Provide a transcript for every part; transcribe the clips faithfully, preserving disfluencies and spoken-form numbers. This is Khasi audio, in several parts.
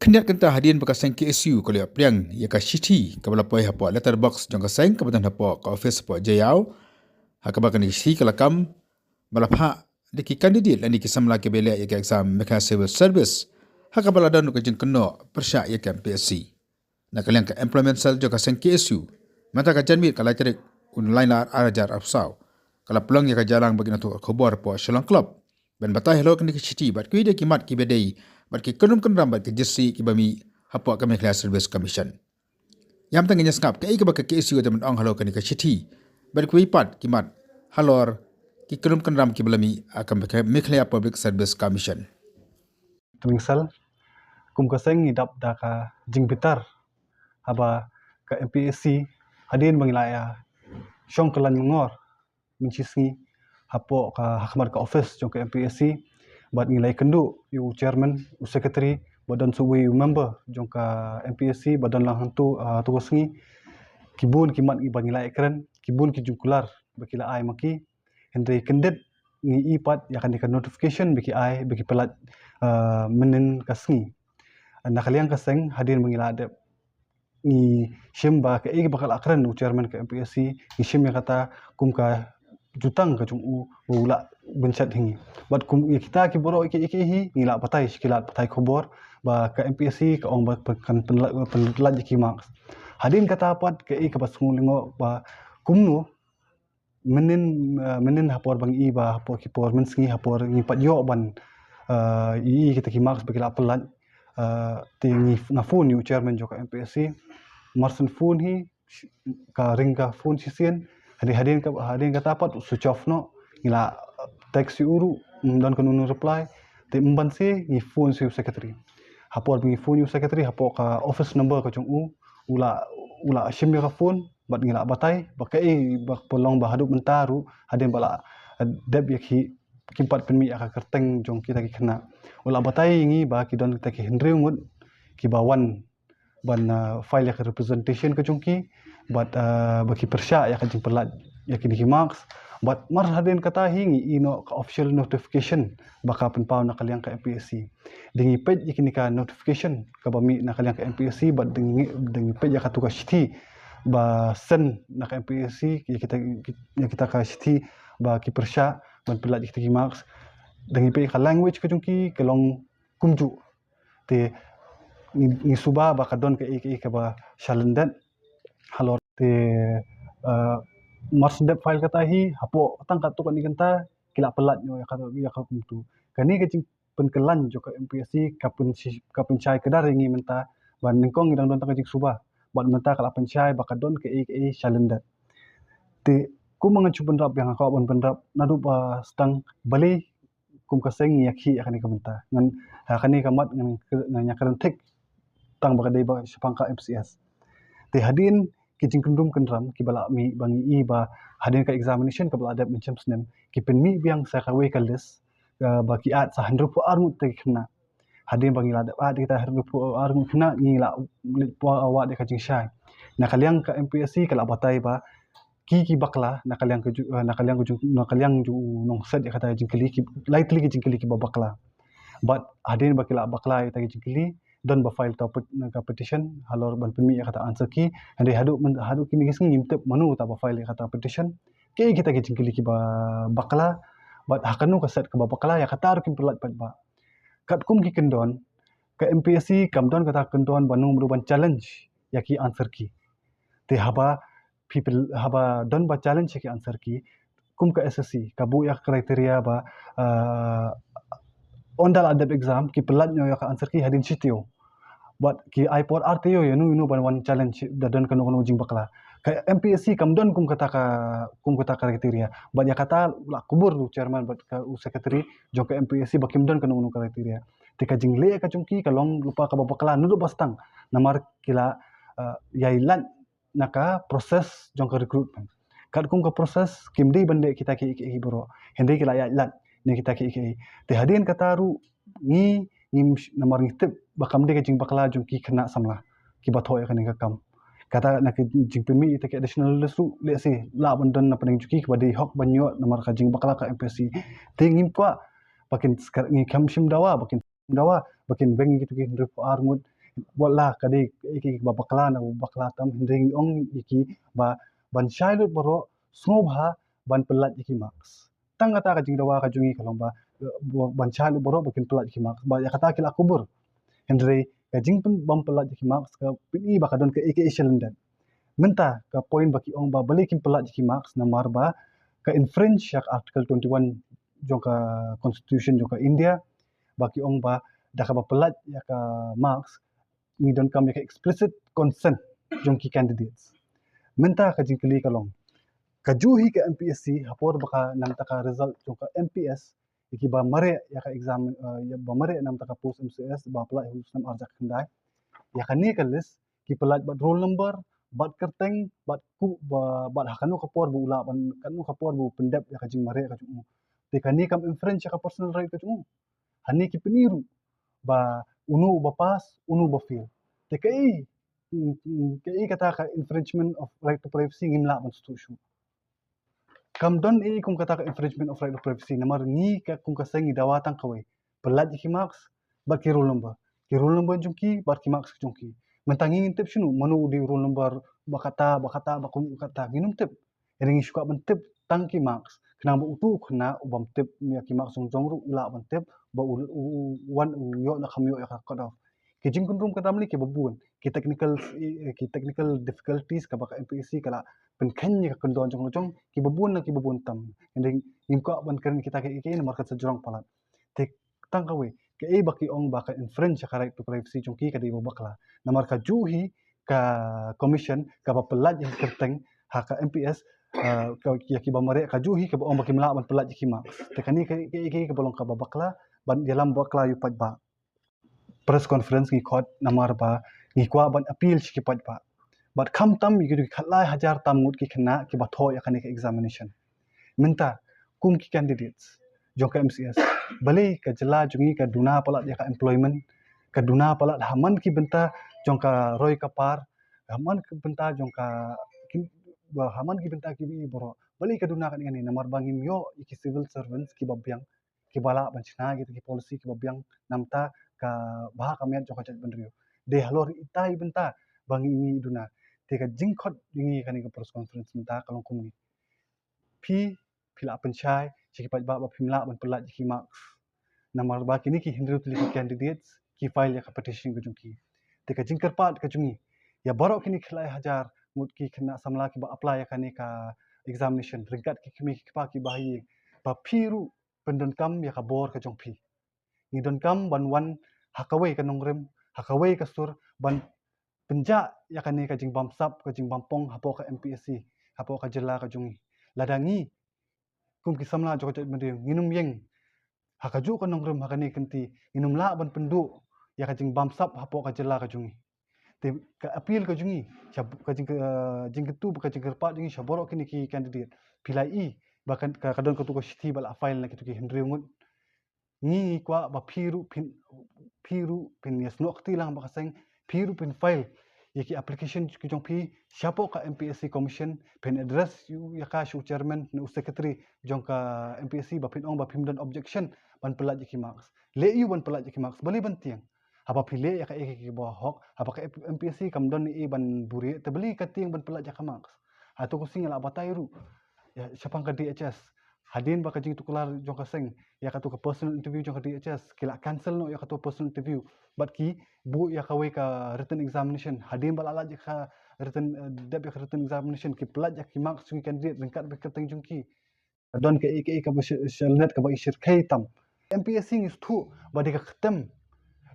Niat kynta hadien ba ka seng K S U ka la ïa pliang ïa ka shithi kaba la poi hapoh letter box jong ka seng kaba don hapoh ka office hapoh Jaiaw, ha kaba kane ka shithi ka la kam ba la phah da ki candidate lane ki samla kiba leh ïa ka exam Meghalaya Civil Service, ha kaba la don ka jingkynnoh pyrshah ïa ka M P S C. Na ka liang ka Employment Cell jong ka seng K S U, mynta ka janmiet ka lai tarik u Nailar ar hajar arphew saw, ka la pynlong ïa ka jingïalang bad ki nongthoh khubor hapoh Shillong Club ban batai halor kane ka shithi bad kiwei de ki mat kiba dei bad ki kynrum kynram bad ki jingïasyrdoh kiba mih hapoh ka Meghalaya Service Commission. Ïa mynta ngin ïa sngap kaei kaba ka K S U ka dang ong halor kane ka shithi bad kiwei pat ki mat halor ki kynrum kynram kiba la mih ha ka Meghalaya Public Service Commission. Twingsel, kum ka seng ngi dap da ka jingbitar haba ka M P S C hadien ba ngi la ïa shong kyllaiñ myngor mynshisngi hapoh ka, ha khmat ka office jong ka M P S C, bad ngi la ïakynduh ïa u chairman, u secretary, bad don sa uwei u member jong ka M P S C, bad don lang hangto, ah, to ka sngi ki bun ki mat ba ngi la ïakren, ki bun ki jingkular ba ki la ai ma ki. Hynrei kyndit ngi i pat ïa kane ka notification ba ki ai, ba ki pynlait, ah, mynnin ka sngi. Na ka liang ka seng hadien ba ngi la dep ngi shim ba kaei ba ka la kren u chairman ka M P S C, ngi shim ïa kata kum ka jutang ka jong u, u la pynshet hi ngi. Bad kum ïa kita ki baroh ki, ki hi ngi la batai, ki la batai khubor ba ka M P S C ka ong ba kan pynlait, pynlait ïa ki marks. Hadien kata pat kaei kaba sngew lyngngoh ba kumno mynnin, eh, mynnin ha por ba ngi i ba ha por ki por mynsngi ha por ngi pat ïoh ban, eh, i, i kita ki marks ba ki la pynlait, eh, te ngi, nga phone ïa u chairman jong ka M P S C, mar shen phone hi, ka ring ka phone shisien, hadien, hadien ka, hadien kata pat switch off noh, ngi la text ïa u ruh, ym don kano kano reply, te ym banse ngi phone sha u secretary. Ha por ba ngi phone ïa u secretary, ha por ka office number ka jong u, u la, u la shim ïa ka phone, bad ngi la batai ba kaei ba pynlong ba haduh mynta ruh hadien ba la, eh, dep ïa ki, kim pat pynmih ïa ka kyrteng jong kita ki khynnah. U la batai ïa ngi ba ki don kita ki hynriew ngut kiba wan ban, eh, file ïa ka representation ka jong ki, bad, eh, ba ki pyrshah ïa ka jingpynlait ïa kine ki marks. Bad mar hadien kata hi ngi i noh ka official notification ba ka pynpaw na ka liang ka M P S C. Da ngi peit ïa kine ka notification kaba mih na ka liang ka M P S C, bad da ngi, da ngi peit ïa katu ka shithi ba send na ka M P S C, ïa kita, ïa kita ka shithi ba ki pyrshah ban pynlait ïa kita ki marks. Da ngi peit ka language ka jong ki ka long kumjuh. Te ngi, ngi suba ba ka don kaei kaei kaba shalyndet halor te, eh, mar shen dep file kata hi, ha por tang katto katne kynta ki la pynlait noh ïa ka, ïa ka kumtu. Kane ka jingpynkylla jong ka M P S C ka pyn, ka pynshai kdar ïa ngi mynta ba nyngkong ngi dang don tang ka jingsuba, bad mynta ka la pynshai ba ka don kaei kaei shalyndet. Te kumba ngan shu bynrap, ïa nga kwah ban bynrap naduh ba sdang, balei kum ka seng ngi ïakhih ïa kane ka bynta. Ngan, ha kane ka mat ngan, ngan ïakren thik tang ba ka dei ba shaphang ka M C S. Te hadien ki jingkyndrum kyndram kiba la mih ba ngi i ba hadien ka examination kaba la dep mynshem snem, ki pynmih biang sa kawei ka list, eh, ba ki add sa hynriewphew ar ngut kita ki khynnah. Hadien ba ngi la dep add kita hynriewphew ar ngut khynnah, ngi la leit poi wad ïa ka jingshai. Na ka liang ka M P S C ka la batai ba ki, ki bakla na ka liang ka ju, eh, na ka liang ka ju, na ka liang ju nongset ïa kata ka jingkylli, ki lai tylli ki jingkylli kiba bakla. Bad hadien ba ki la bakla ïa kata ka jingkylli, don ba file ta pet, ka petition halor ban pynmih ïa kata answer key. Hynrei haduh myn, haduh kine ki sngi ngim tip mano uta ba file ïa kata petition, kaei kita ki jingkylli kiba bakla, bad ha kano ka set kaba bakla, ïa kata ruh kim pynlait pat ba. Katkum ki kyndon, ka M P S C kam don kata ka kyndon ba no mano ban challenge ïa ki answer key. Te haba phi pyn, haba don ba challenge ïa ki answer key, kum ka S S C ka buh ïa ka criteria ba, eh, ynda la dep exam ki pynlait noh ïa ka answer key hadien shi taïew. Bad ki ai por ar taïew ïa no ïa no ban wan challenge da don kano kano jingbakla. Ka M P S C kam don kum kata ka, kum kata ka criteria. Bad ïa kata la kubur u chairman bad ka, u secretary jong ka M P S C ba kim don kano kano criteria. Te ka jingleh ka jong ki ka long lypa kaba bakla naduh ba sdang. Namar ki la, eh, ïailad na ka process jong ka recruitment. Katkum ka process kim dei ban leh kita kiei kiei baroh, hynrei ki la ïailad na kita kiei kiei. Te hadien kata ruh ngi, ngim sh-, namar ngi tip ba kam dei ka jingbakla jong ki khynnah samla kiba thoh ïa kane ka kam. Kata na ka jingpynmih ïa kita ki additional list ruh, lehse lah ban don na pdeng jong ki kiba dei hok ban ïoh namar ka jingbakla ka M P S C. Te ngim kwah ba kin skhem, ngim shym dawa ba kin dawa ba kin weng ïa kito ki hynriewphew ar ngut Wat la ka dei ïa ki ba bakla ne ba bakla tam, hynrei ngi ong ïa ki ba ban shai lut baroh, sngewbha ban pyllait ïa ki marks. Tang kata ka jingdawa ka jong ngi ka long ba, eh, ban shai lut baroh ba kin pyllait ïa ki marks, ba ïa kata ki la kubur. Hynrei ka jingpyn bym pyllait ïa ki marks ka pyni ba ka don ka ïa ka issue lyndet. Mynta ka point ba ki ong ba balei kin pyllait ïa ki marks, namar ba ka infringe ïa ka Article twenty-one jong ka Constitution jong ka India, ba ki ong ba da kaba pyllait ïa ka marks ngi donkam ïa ka explicit consent jong ki candidates. Mynta ka jingkylli ka long, ka juh hi ka M P S C ha por ba ka nam ta ka result jong ka M P S, ïa ki ba mareh ïa ka exam, eh, ïa ba mareh nam ta ka post M C S ba pyllait ha u snem arhajar khyndai, ïa kane ka list ki pyllait bad roll number, bad kyrteng, bad ku ba, bad ha kano ka por ba u lah ban, kano ka por ba u pyndep ïa ka jingmareh ka jong u. Te kane kam infringe ïa ka personal right ka jong u? Hangne ki pyni ruh ba uno uba pass, uno uba fail. Te kaei, mm, mm, kaei kata ka infringement of right to privacy ngim lah ban sngewthuh shuh. Kam don ei kum kata ka infringement of right to privacy, namar ngi ka kum ka seng ngi dawa tang kawei, pyllait ïa ki marks bad ki roll number, ki roll number jong ki bad ki marks jong ki. Mynta ngi ngin tip shano mano u dei u roll number ba kata, ba kata, ba kum kata, ngin ym tip. Hynrei ngi shu kwah ban tip tang ki marks, khnang ba uto u khynnah u bym tip ïa ki marks jong jong ruh u lah ban tip ba u, u, u wan u ïoh ne kham ïoh ïa ka cut off. Ki jingkynrum ka tam lei kiba bun, ki technical, eh, ki technical difficulties kaba ka M P S C ka la pynkheiñ ïa ka kyndon jong la jong, kiba bun na kiba bun tam. Hynrei ngim kwah ban kren kita kiei kiei namar ka sa jrong palat. Te tang kawei, kaei ba ki ong ba ka infringe ïa ka right to privacy jong ki ka dei ba bakla. Namar ka juh hi ka commission kaba pyllait ïa ka kyrteng ha ka M P S, eh, ka, ïa kiba mareh, ka juh hi kaba ong ba kim lah ban pyllait ïa ki marks. Te kane kaei kaei kaba long kaba bakla ban ïalam bakla ïa u paidbah. Press conference ngi khot namar ba ngi kwah ban appeal sha ki paidbah. Bad khamtam ïa ki khatlai hajar tam ngut ki khynnah kiba thoh ïa kane ka examination. Mynta kum ki candidates jong ka M C S, balei ka jylla jong ngi ka duna palat ïa ka employment, ka duna palat ha man ki bynta jong ka roi ka par, ha man ki bynta jong ka, ki, ha man ki bynta kiba ïeit baroh. Balei ka duna kane kane? Namar ba ngim ïoh ïa ki civil servants kiba biang, kiba lah ban shna kita ki policy kiba biang namar ka bha ka miat jong ka jaitbynriew. Dei halor ita i bynta ba ngi ngi duna. Te ka jingkhot jong ngi kane ka press conference mynta ka long kumne. Phi, phi lah pynshai sha ki paidbah ba phim lah ban pyllait ïa ki marks. Namar ba kine ki hynriew tylli ki candidates ki file ïa ka petition ka jong ki. Te ka jingkyrpad ka jong ngi ïa baroh kine ki lai hajar ngut ki khynnah samla kiba apply ïa kane ka examination, ryngkat ki kmie ki kpa kiba ha ïing, ba phi ruh pyndonkam ïa ka bor ka jong phi. Ngi donkam ban wan ha kawei ka nongrim, ha kawei ka sur, ban pynjah ïa kane ka jingbamsap, ka jingbam pong hapoh ka M P S C, hapoh ka jylla ka jong ngi. Lada ngi kum ki samla jong ka jaitbynriew ngin ym ïeng ha kajuh ka nongrim ha kane ka kynti, ngin ym lah ban pynduh ïa ka jingbamsap hapoh ka jylla ka jong ngi. Te ka appeal ka jong ngi, sha ka jing, eh, jingkyntu, ka jingkyrpad jong ngi sha baroh kine ki candidate. Phi la i ba ka, ka, ka don katu ka shithi ba la file na kitu ki hynriew ngut. Ngi ngi kwah ba phi ruh phin, phi ruh phin ïasnoh kti lang bad ka seng, phi ruh phin file ïa ki application ki jong phi shapoh ka M P S C commission, phin address ïa ka sha u chairman ne u secretary jong ka M P S C ba phin ong ba phim don objection ban pyllait ïa ki marks. Leh ïa u ban pyllait ïa ki marks, balei ban tieng? Haba phi leh ïa kaei kaei kaba hok, haba ka M P S C kam don ei ban buhrieh, te balei ka tieng ban pyllait ïa ka marks? Hato ka sing la batai ruh ïa shaphang ka D H S. Hadien ba ka jingtuklar jong ka seng ïa katu ka personal interview jong ka D H S, ki la cancel noh ïa katu personal interview bad ki buh ïa kawei ka written examination. Hadien ba la lait ïa ka written, eh, dep ïa ka written examination, ki pyllait ïa ki marks jong ki candidate ryngkat bad ka kyrteng jong ki. Ka don kaei kaei kaba sha, sha lyndet kaba i shyrkhei tam. M P S C ngi sngewthuh ba dei ka ktem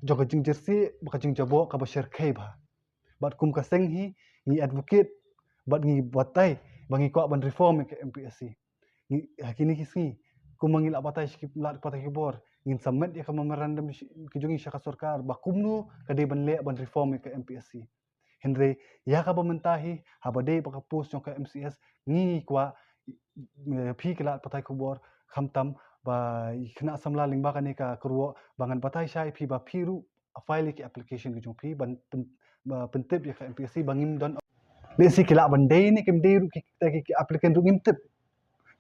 jong ka jingjyrsieh bad ka jingjaboh kaba shyrkhei bha. Bad kum ka seng hi ngi advocate bad ngi batai ba ngi kwah ban reform ïa ka M P S C. Ngi, ha kine ki sngi, kumba ngi la batai sha ki lad pathai khubor, ngin submit ïa ka memorandum shi-, ka jong ngi sha ka sorkar ba kumno ka dei ban leh ban reform ïa ka M P S C. Hynrei ïa kaba mynta hi, haba dei ba ka post jong ka M C S, ngi ngi kwah, eh, phi ki lad pathai khubor, khamtam ba i khynnah samla lyngba kane ka kyrwoh, ba ngan batai shai phi ba phi ruh file ïa ki application ki jong phi ban pyn-, ba pyntip ïa ka M P S C ba ngim don. Lehse ki lah ban dei ne kim dei ruh ki, ki, ki applicant ruh ngim tip.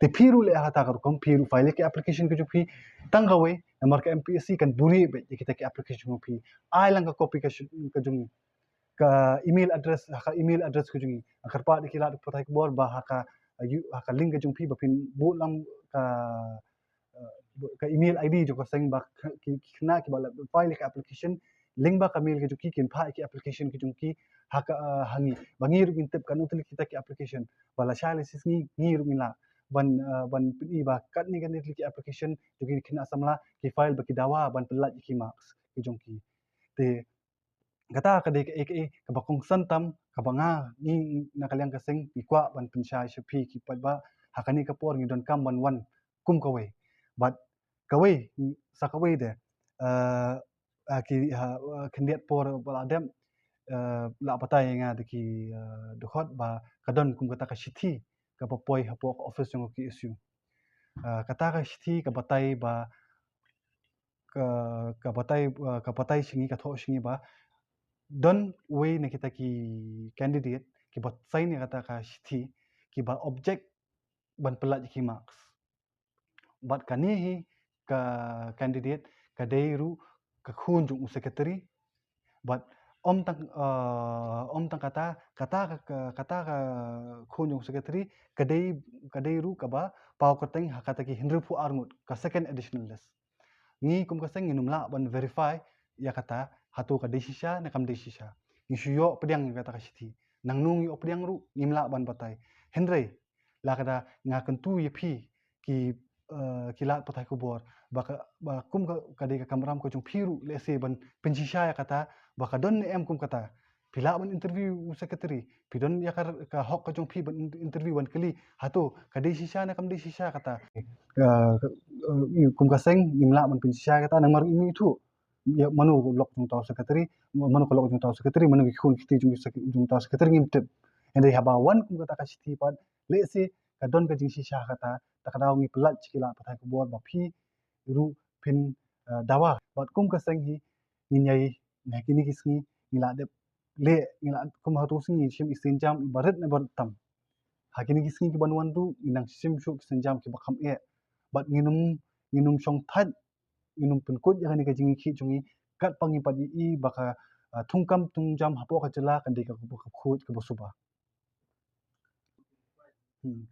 Te phi ruh leh ha kata ka rukom, phi ruh file ïa ki application ki jong phi. Tang kawei, Namar ka M P S C kan buhrieh beit ïa kita ki application jong phi. Ai lang ka copy ka, ka jong ngi, ka email address, ha ka email address ka jong ngi. Nga kyrpad ïa ki lad pathai khubor ba ha ka, uh, ha ka link ka jong phi ba phin buh lang ka, uh, ka email I D jong ka seng ba ki, ki khynnah kiba la file ïa ka application, lyngba ka mail ka jong ki kin phah ïa ki application ki jong ki ha ka, uh, ha ngi. Ba ngi ruh ngin tip katno tylli kita ki application. Ba lashai lashisngi ngi ruh ngin lah ban, uh, ban pyni ba katne katne tylli ki application jong ki khynnah samla ki file ba ki dawa ban pyllait ïa ki marks ki jong ki. Te kata ka dei kaei kaei kaba kongsan tam kaba nga, ngi na ka liang ka seng ngi kwah ban pynshai sha phi ki paidbah. Ha kane ka por ngi donkam ban wan kum kawei. Bad kawei, sa kawei de, uh, uh, ki, uh, uh, khyndiat por ba la dep, uh, la batai ïa nga da ki, uh, dkhot ba ka don kum kata ka shithi kaba poi hapoh ka office jong ka K S U. Uh, kata ka shithi ka batai ba ka, ka batai, uh, ka batai sha ngi, ka thoh sha ngi ba don wei na kita ki candidate kiba sign ïa kata ka shithi kiba object ban pyllait ïa ki marks. Bad kane hi ka candidate ka dei ruh ka khun jong u secretary. Bad ym tang, uh, ym tang kata, kata ka, ka, kata ka khun jong u secretary ka dei, ka dei ruh kaba paw kyrteng ha kata ki hynriewphew ar ngut, ka second additional list. Ngi kum ka seng ngin ym lah ban verify ïa kata, hato ka dei shisha ne kam dei shisha. Ngi shu ïoh pdiang ïa kata ka shithi. Nangno ngi ïoh pdiang ruh ngim lah ban batai. Hynrei la ka da nga kyntu ïa phi ki, eh, ki lad pathai khubor ba ka, ba kum ka, ka dei ka kamram ka jong phi ruh, lehse ban pynshisha ïa kata ba ka don ne em kum kata. Phi lah ban interview u secretary, phi don ïa ka, ka hok ka jong phi ban in-, interview ban kylli, hato ka dei shisha ne kam dei shisha kata. Ka, ka, eh, kum ka seng ngim lah ban pynshisha ïa kata namar ngim ithuh ïa mano ka lok jong uta u secretary, mano ka lok jong uta u secretary, mano ki khun ki kti jong, jong uta u secretary ngim tip. Hynrei haba wan kum kata ka shithi pat, lehse ka don ka jingshisha kata, ta ka daw ngi pyllait sha ki lad pathai khubor ba phi ruh phin, eh, dawa. Bad kum ka seng hi ngin ïai, na kine ki sngi ngi la dep leh, ngi la, kum hato sngi ngi shim i sienjam iba rit ne iba rit tam. Ha kine ki sngi kiban wan ruh ngin nang shim shuh ki sienjam kiba kham eh. Bad ngin ym, ngin ym shong thait, ngin ym pynkut ïa kane ka jingïakhih jong ngi katba ngi pat ïohi ba ka, ah, thungkam thungjam hapoh ka jylla ka dei kaba khuid kaba suba. Hmm.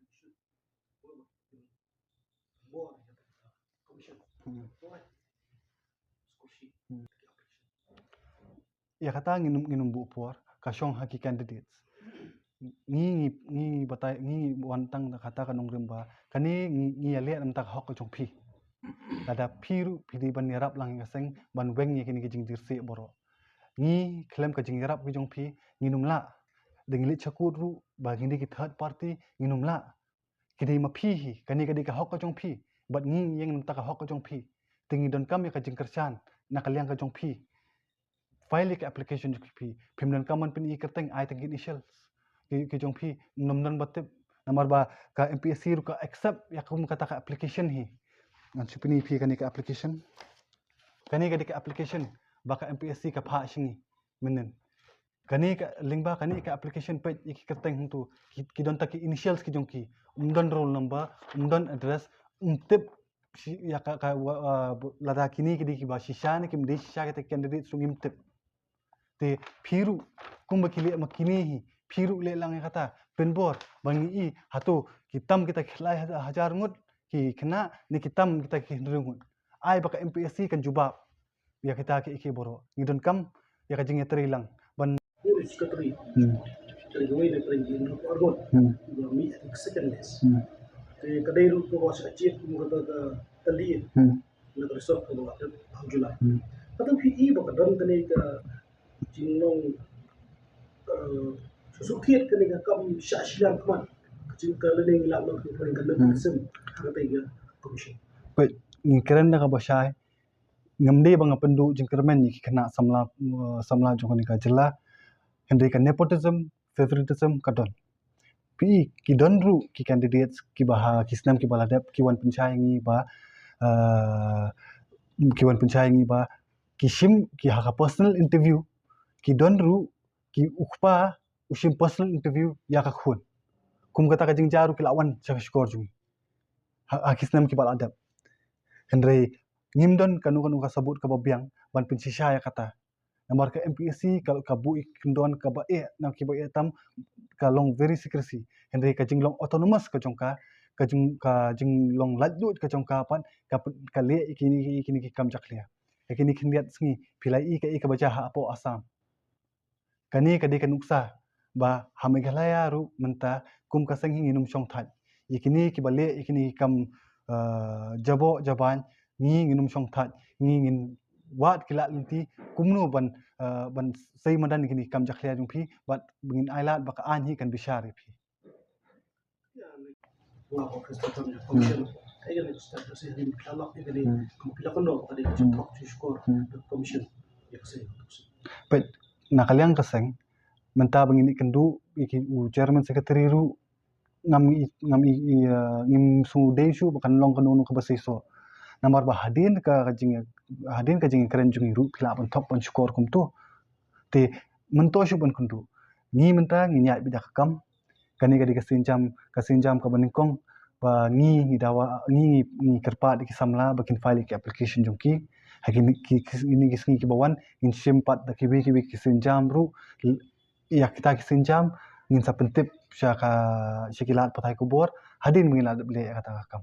Hmm. Hmm. Ïa kata ngin ym, ngin ym buh por, ka shong ha ki candidates. Ngi, ngi, ngi batai, ngi wan tang da kata ka nongrim ba kane ngi, ngi ïaleh namar ka hok ka jong phi. Lada phi ruh phi dei ban ïarap lang ïa ka seng ban weng ïa kine ki jingdyrsieh baroh. Ngi khlem ka jingïarap ka jong phi ngin ym lah. Da ngi leit sha kut ruh ba ngi dei ki third party ngin ym lah. Ki dei ma phi hi, kane ka dei ka hok ka jong phi. Bad ngi ïeng namar ka hok ka jong phi. Te ngi donkam ïa ka jingkyrshan na ka liang ka jong phi. File ïa ka application jong phi. Phim donkam ban pyni kyrteng, ai tang ki initials ki, ki jong phi. Ym don ba tip. Namar ba ka M P S C ruh ka accept ïa kum kata ka application hi. Ngan shu pyni phi kane ka application. Kane ka dei ka application ba ka M P S C ka phah sha ngi mynnin. Kane ka lyngba kane ka application peit ïa ki kyrteng hangto, ki, ki don tang ki initials ki jong ki. Ym don roll number, ym don address, ym tip shi-, ïa ka, ka, wa, ah, lada kine ki dei kiba shisha ne kim dei shisha kita ki candidate ruh ngim tip. Te phi ruh kumba ki leh ma kine hi, phi ruh leh lang ïa kata. Pynbor ba ngi i hato ki tam kita ki lai hajar ngut ki khynnah ne ki tam kita ki hynriew ngut. Ai ba ka M P S C kan jubab ïa kita kiei kiei baroh. Ngi donkam ïa ka jingïatreilang ban Board Secretary. Hmm. Ka dei kawei na pdeng ki hynriewphew ar ngut. Hmm. Ba mih ha ka second list. Hmm. Te ka dei ruh kaba sah jied kum kata ka tylli. Hmm. Na ka result kaba la dep ha u July. Hmm. Kata phi i ba ka don kane ka jinglong, eh, suk thied kane ka kam shah shiliang khmat. Ka jing ka lane ngi lah ban pynpaw ka nepotism ha kata ka commission. Peit, ngi kren da kaba shai. Ngam dei ba nga pynduh jingkyrmen ïa ki khynnah samla, uh, samla jong kane ka jylla. Hynrei ka nepotism, favoritism ka don. Phi i ki don ruh ki candidates kiba ha ki snem kiba la dep ki wan pynshai ïa ngi ba, uh, ki wan pynshai ïa ngi ba ki shim ki ha ka personal interview, ki don ruh ki u kpa u shim personal interview ïa ka khun. Kum kata ka jingjia ruh ki la wan sha ka shkor jong ngi ha, ha ki snem kiba la dep. Hynrei ngim don kano kano ka sabut kaba biang ban pynshisha ïa kata. Namar ka M P S C ka, ka buh ïa ki kyndon kaba eh, na kiba eh tam, ka long very secrecy. Hynrei ka jinglong autonomous ka jong ka, ka jing, ka jinglong laitluid ka jong ka pat, ka, ka leh ïa kine, ïa kine ki kam jakhlia. Ïa kine khyndiat sngi phi la ïohi kaei kaba jia hapoh Assam. Kane ka dei ka nuksa ba ha Meghalaya ruh mynta kum ka seng hi ngin ym shong thait. Ïa kine kiba leh ïa kine ki kam, eh, jaboh jabain, ngi ngin ym shong thait, ngi ngin wad ki lad lynti kumno ban, eh, ban sei madan ïa kine ki kam jakhlia jong phi, bad ba ngin ailad ba ka aiñ hi kan bishar ïa phi. Peit, na ka liang ka seng, mynta ba ngin ïakynduh ïa ki, u chairman secretary ruh, ngam i, ngam i, i, eh, ngim sngewdei shuh ba kan long kano kano kaba seisoh. Namar ba hadien ka, ka jing, hadien ka jingkren jong ngi ruh phi lah ban thok ban shukor kumto. Te mynta shuh ban kynduh. Ngi mynta ngin ïaid beit da ka kam. Kane ka dei ka sienjam, ka sienjam kaba nyngkong ba ngi, ngi dawa, ngi, ngi, ngi kyrpad ïa ki samla ba kin file ïa ki application jong ki. Ha kine ki, ki, kine ki sngi kiba wan ngin shim pat da kiwei kiwei ki sienjam ruh. Ïa kita ki sienjam ngin sa pyntip sha ka, sha ki lad pathai khubor hadien ba ngin la dep leh ïa kata ka kam.